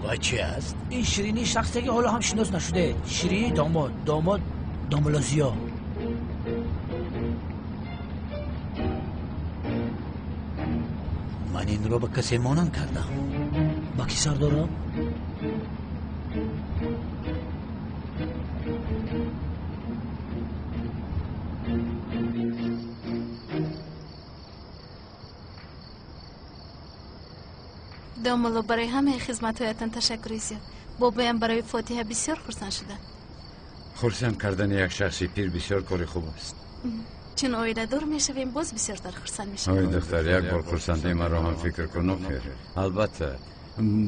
Вай чӣ аст? Ин ширинии шахсе ки ҳоло ҳам шинос нашудед. Ширинии домод, домод домулло Зиё. Ман инро ба касе монанд кардам. Ба кӣ, сардорам? Домулло, барои ҳамаи хизматҳоятон ташаккури зиёд. Бобоям барои фотиҳа бисёр хурсанд шуданд. Хурсанд кардани як шахси пир бисёр кори хуб аст. Чун оиладор мешавем, боз бисёртар хурсанд мешавем. Ой духтар, як бор хурсандии маро ҳам фикр кун. Охир албатта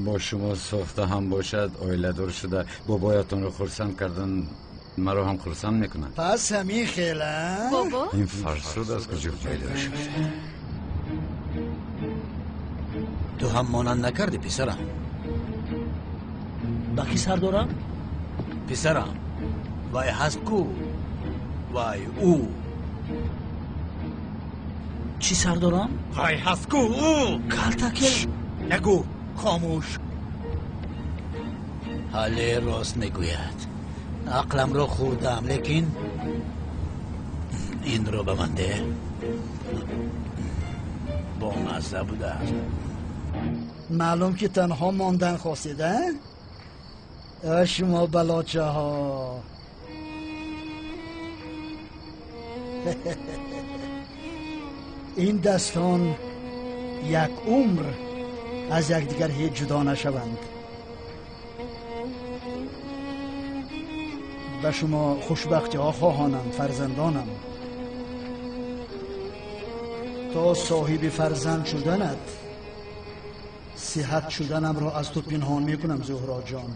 бо шумо сохта ҳам бошад, оиладор шуда бобоятонро хурсанд кардан маро ҳам хурсанд мекунад. Пас ҳамин хел, а? Бобо? Ин фарсуд аз куҷо пайдо шуд? Ту ҳам монанд накардӣ, писарам. Ба кӣ, сардорам? Писарам, вай ҳаст ку, вай ӯ. Чӣ, сардорам? Вай ҳаст ку ӯ. Калтаке? Нагӯ, хомӯш. Ҳале рост мегӯяд. Ақламро хӯрдам, лекин инро ба ман деҳ. Бомазза будааст. Маълум ки танҳо мондан хостед, а? Шумо балочаҳо. Ин дастон як умр аз якдигар ҳеҷ ҷудо нашаванд. Ба шумо хушбахтиҳо хоҳонам, фарзандонам. То соҳиби фарзанд шуданат сиҳат шуданамро аз ту пинҳон мекунам, Зуҳроҷон.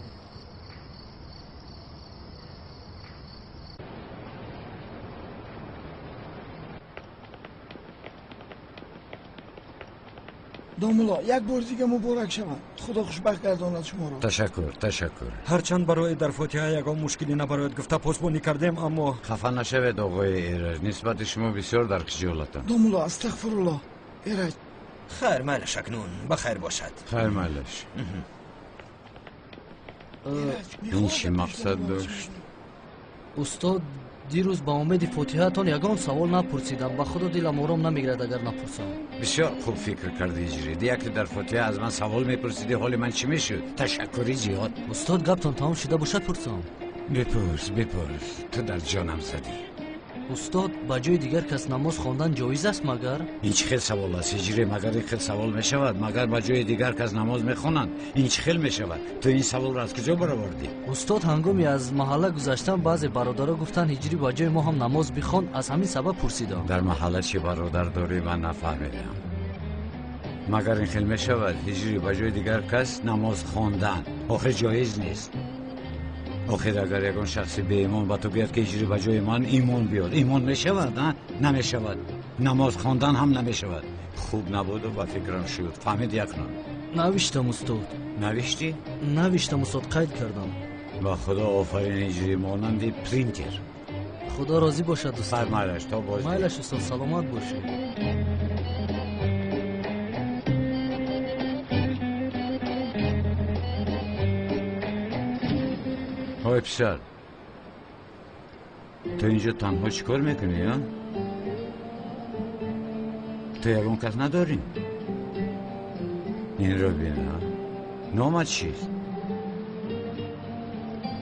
Домулло, як бор дига муборак шавад. Худо хушбахт гардонад шуморо. Ташаккур, ташаккур. Ҳарчанд барои дар фотиҳа ягон мушкилӣ набарояд гуфта посбонӣ кардем, аммо хафа нашавед, оғои Эраҷ. Нисбати шумо бисёр дар хиҷолатам. Домулло, астағфируллоҳ. Эраҷ. Хайр майлаш, акнун ба хайр бошад. Хайр майлаш. Ин чӣ мақсад дошт? Устод, дирӯз ба умеди фотиҳаатон ягон савол напурсидам. Ба худо дилам ором намегирад агар напурсам. Бисёр хуб фикр кардӣ, Иҷрид. Яке дар фотиҳа аз ман савол мепурсидӣ, ҳоли ман чӣ мешуд? Ташаккури зиёд. Устод, гаптон тамом шуда бошад пурсам. Бипурс, бипурс. Ту дар ҷонам задӣ. Устод, ба ҷои дигар кас намоз хондан ҷоиз аст магар? Ин чӣ хел савол аст, Иҷри? Магар ин хел савол мешавад? Магар ба ҷои дигар кас намоз мехонанд? Ин чӣ хел мешавад? Ту ин саволро аз куҷо баровардӣ? Устод, ҳангоми аз маҳалла гузаштан баъзе бародаро гуфтанд Ҳиҷрӣ ба ҷои мо ҳам намоз бихон, аз ҳамин сабаб пурсидам. Дар маҳалла чӣ бародар дорӣ, ман нафаҳмидам. Магар ин хел мешавад, Ҳиҷрӣ, ба ҷои дигар кас намоз хондан? Охир ҷоиз нест. Охир агар ягон шахси беимон ба ту гӯяд, ки ҳиҷрӣ ба ҷои ман имон биёр, имон мешавад? Намешавад. Намоз хондан ҳам намешавад. Хуб набуду ба фикрам шуд. Фаҳмидӣ акнун? Навиштам, устод. Навиштӣ? Навиштам, устод, қайд кардам. Ба худо офарин, ҳиҷрӣ, монанди принтер. Худо розӣ бошад, устод. Хайр, майлаш, то боз. Майлаш, устод, саломат бошед. Ҳой писар, ту инҷо танҳо чӣ кор мекунӣ, а? Ту ягон кас надорӣ? Инро бин, а? Номат чист?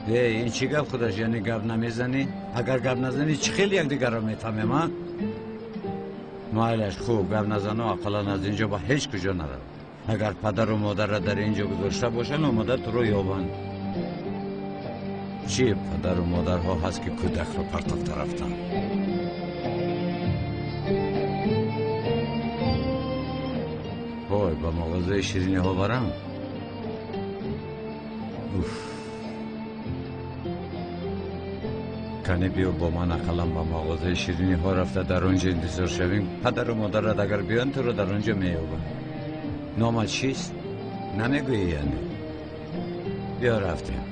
Э, ин чӣ гап худаш, яъне гап намезанӣ? Агар гап назанӣ, чӣ хел якдигарро мефаҳмем, а? Майлаш, хуб, гап назану ақаллан аз инҷо ба ҳеҷ куҷо нарав. Агар падару модарра дар инҷо гузошта бошанд, омода туро ёбанд. Чӣ падару модарҳо ҳаст, ки кӯдакро партофта рафтанд? Ҳой, ба мағозаи шириниҳо барам? Уф, кане биё бо ман ақаллан ба мағозаи шириниҳо рафта дар он ҷо интизор шавем. Падару модарат агар биёнд, туро дар он ҷо меёбанд. Номат чист? Намегӯӣ яъне? Биё рафтем.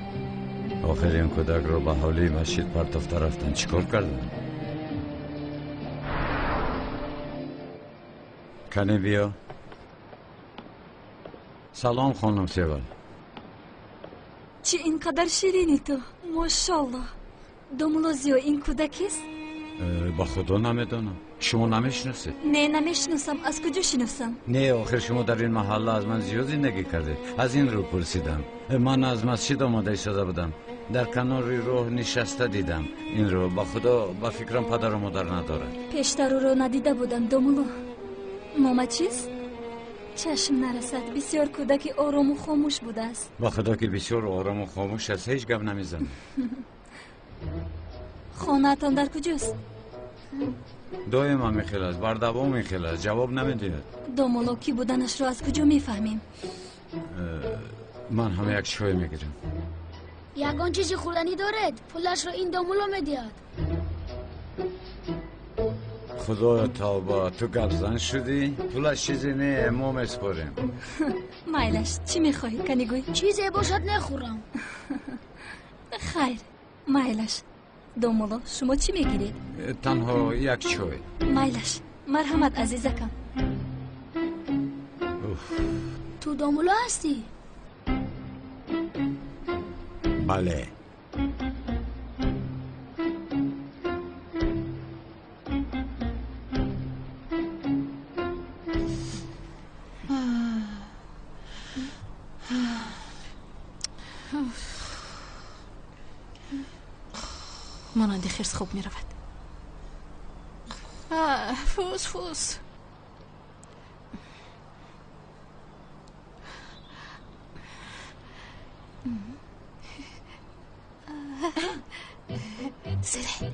Охир ин кӯдакро ба ҳавлии масҷид партофта рафтанд. Чӣ кор карданд? Кане биё. Салом, хонум Севал. Чӣ ин қадар ширинӣ ту, мошоллоҳ. Домулло Зиё ин кӯдак кист? Ба худо намедонам. Шумо намешиносед? Не, намешиносам. Аз куҷо шиносам? Не, охир шумо дар ин маҳалла аз ман зиёд зиндагӣ кардед. Аз ин рӯ пурсидам. Ман аз масҷид омода истода будам. Дар канори роҳ нишаста дидам инро. Ба худо, ба фикрам падару модар надорад. Пештар ӯро надида будам, домулло. Нома чист? Чашм нарасад, бисёр кӯдаки орому хомӯш будааст. Ба худо ки бисёр орому хомӯш аст, ҳеҷ гап намезанад. Хонаатон дар куҷост? Доим ҳамин хел аст, бардавом ин хел аст, ҷавоб намедиҳад. Домулло кӣ буданашро аз куҷо мефаҳмем? Ман ҳам як чой мегирам. Ягон чизи хӯрданӣ доред? Пулашро ин домулло медиҳад. Худоё тавба, ту гапзан шудӣ? Пулаш чизе не, мо меспорем. Майлаш, чӣ мехоҳӣ, кани гӯй? Чизе бошад нехӯрам. Хайр, майлаш. Домулло, шумо чӣ мегиред? Танҳо як чой. Майлаш, марҳамат, азизакам. Ту домулло ҳастӣ? Бале. Монанди хирс хоб меравад. Фус, фус. Селен.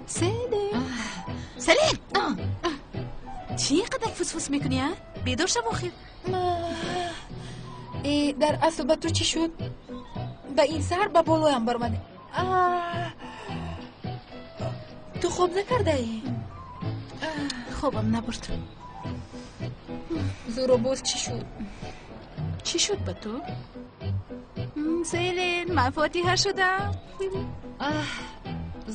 Селен. Селен! Чӣ ин қадар фусфус мекунӣ, а? Бедор шав охир. Э, дар асл ба ту чӣ шуд? Ба ин саҳар ба болоям баромадӣ. Ту хоб накардаӣ? Хобам набурд. Зӯро, боз чӣ шуд? Чӣ шуд ба ту? Селен, ман фотиҳа шудам.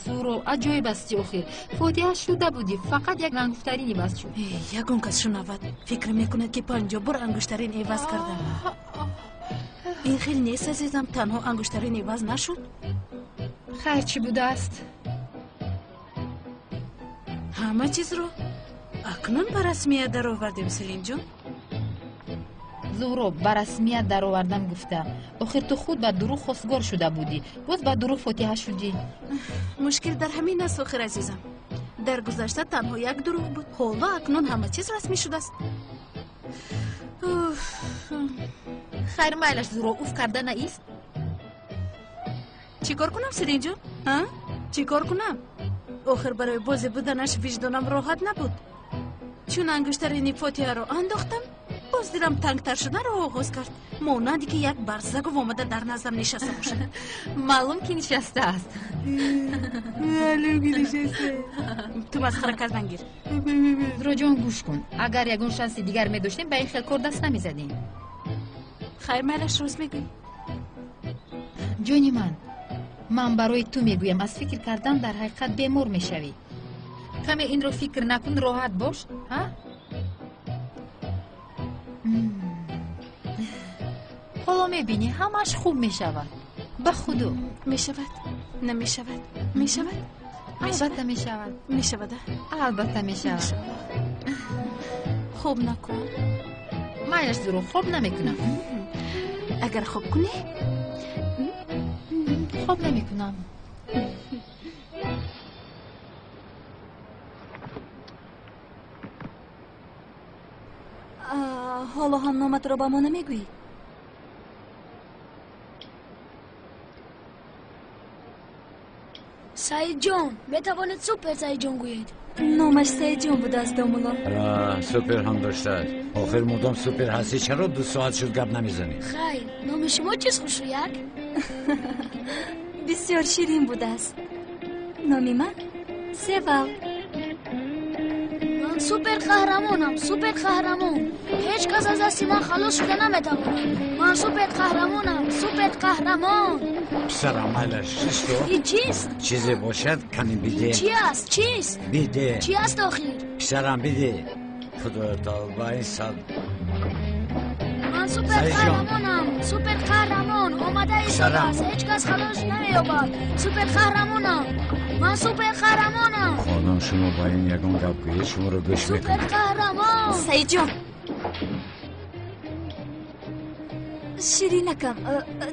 Зӯро, аҷоиб асти охир. Фотиҳа шуда будӣ, фақат як ангуштарин иваз шуд. Ягон кас шунавад, фикр мекунад, ки 50 бор ангуштарин иваз кардам. Ин хел нест, азизам, танҳо ангуштарин иваз нашуд. Хайр, чӣ будааст? Ҳама чизро акнун ба расмият даровардем, Селинҷон. Зуҳро, ба расмият даровардам гуфта. Охир ту худ ба дурӯғ хостгор шуда будӣ, боз ба дурӯғ фотиҳа шудӣ. Мушкил дар ҳамин аст охир, азизам. Дар гузашта танҳо як дурӯғ буд, ҳоло акнун ҳама чиз расмӣ шудааст. Хайр, майлаш, Зуҳро, уф карда наист. Чӣ кор кунам, Селинҷон? Чӣ кор кунам? Охир барои бозе буданаш виҷдонам роҳат набуд. Чун ангуштарини Фотиҳаро андохтам, боз дилам тангтар шуданро оғоз кард, монанде ки як барзагов омада дар наздам нишаста бошад. Маълум ки нишастааст. Маълум ки нишаста. Ту масхара кардан гир. Зуроҷон, гӯш кун, агар ягон шанси дигар медоштем, ба ин хел кор даст намезадем. Хайр, майлаш, рост мегӯӣ. Ҷони ман, ман барои ту мегӯям, аз фикр кардан дар ҳақиқат бемор мешавӣ. Каме инро фикр накун, роҳат бош, ҳа? Ҳоло мебинӣ, ҳамааш хуб мешавад. Ба худо. Мешавад? Намешавад? Мешавад? Албатта мешавад. Мешавад? Албатта мешавад. Хоб накун. Майлаш, Зуро, хоб намекунам. Агар хоб кунӣ? Хоб намекунам. Ҳоло ҳам номатро ба мо намегӯӣ? Саидҷон, метавонед супер Саидҷон гӯед. Номаш Саидҷон будааст, домулло. Супер ҳам доштааст. Охир мудом супер ҳастӣ, чаро 2 соат шуд гап намезанӣ? Хайр, номи шумо чист, хушрӯяк? Бисёр ширин будааст. Номи ман Севал. Ман супер қаҳрамонам, супер қаҳрамон. Ҳеҷ кас аз дасти ман халос шуда наметавонад. Ман супер қаҳрамонам, супер қаҳрамон. Писарам, майлаш, чист? Ин чист? Чизе бошад, кани биде. Чи аст? Чист? Биде. Чи аст охир? Писарам, биде. Худоё, тавба, ин сад. Ман супер қаҳрамонам, супер қаҳрамон. Омада истодааст, ҳеҷ кас халос намеёбад. Супер қаҳрамонам. Ман супер қаҳрамонам. Хонум, шумо ба ин ягон гап гӯед, шуморо гӯш мекунад. Супер қаҳрамон. Саидҷон. Ширинакам,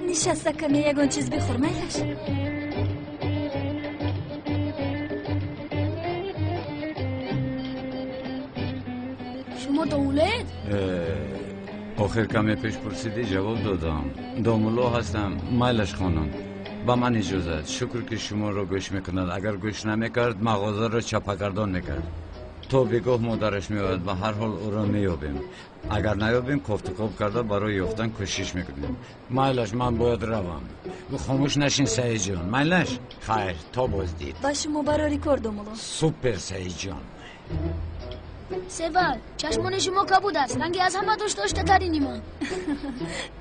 нишаста каме ягон чиз бихӯр, майлаш? Шумо домуллоед? Охир каме пеш пурсидӣ, ҷавоб додам. Домулло ҳастам, майлаш хонум. Ба ман иҷозат. Шукр ки шуморо гӯш мекунад. Агар гӯш намекард, мағозаро чапагардон мекард. То бегоҳ модараш меояд, ба ҳар ҳол ӯро меёбем. Агар наёбем, кофтукоб карда барои ёфтан кӯшиш мекунем. Майлаш, ман бояд равам. Хомӯш нашин, Саидҷон. Майлаш? Хайр, то боздид. Ба шумо барори кор, домулло. Супер, Саидҷон. Севал, чашмони шумо кабуд аст, ранги аз ҳама дӯстдоштатарини ман.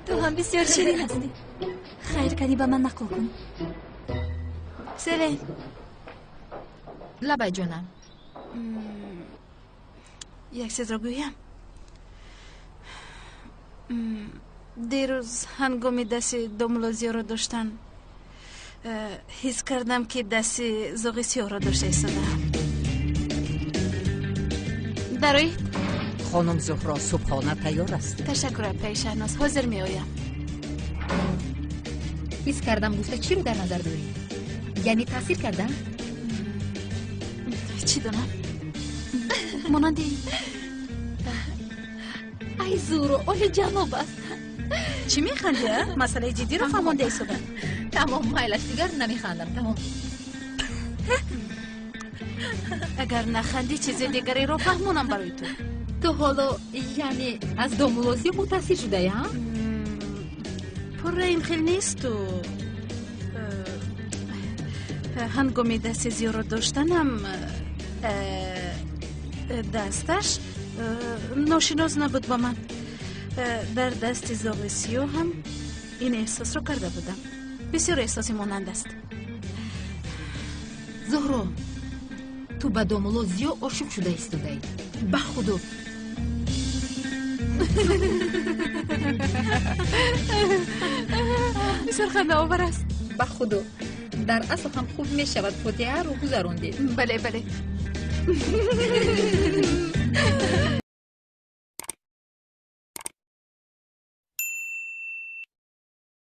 Ту ҳам бисёр ширин ҳастӣ. Хайр, кани ба ман нақл кун. Севел. Лабай, ҷонам. Як чизро гӯям. Дирӯз ҳангоми дасти домулло Зиёро доштан, ҳис кардам, ки дасти зоғи сиёҳро дошта истодаам. Дароед. Хонум Зуҳро, субҳона тайёр аст. Ташаккур, апаи Шаҳноз, ҳозир меоям. Ҳис кардам гуфта чиро дар назар дорӣ? Яъне таъсир кардам? Чӣ донам? Монанди ай Зуро, оли ҷаноб аст. Чӣ механдӣ, а? Масъалаи ҷиддиро фаҳмонда истода. Тамом, майлаш, дигар намехандам, тамом. Агар нахандӣ, чизи дигареро фаҳмонам барои ту. Ту ҳоло яъне аз домулло Зиё мутаассир шудаӣ, ҳа? Пурра ин хел несту. Ҳангоми дасти Зиёро доштанам, дасташ ношинос набуд ба ман. Дар дасти зоғи сиёҳ ҳам ин эҳсосро карда будам. Бисёр эҳсоси монанд аст. Зуҳро, ту ба домулло Зиё ошиқ шуда истодаӣ. Ба худо. Бисёр хандаовар аст. Ба худо, дар асл ҳам хуб мешавад, фотиҳаро гузарондед. Бале, бале.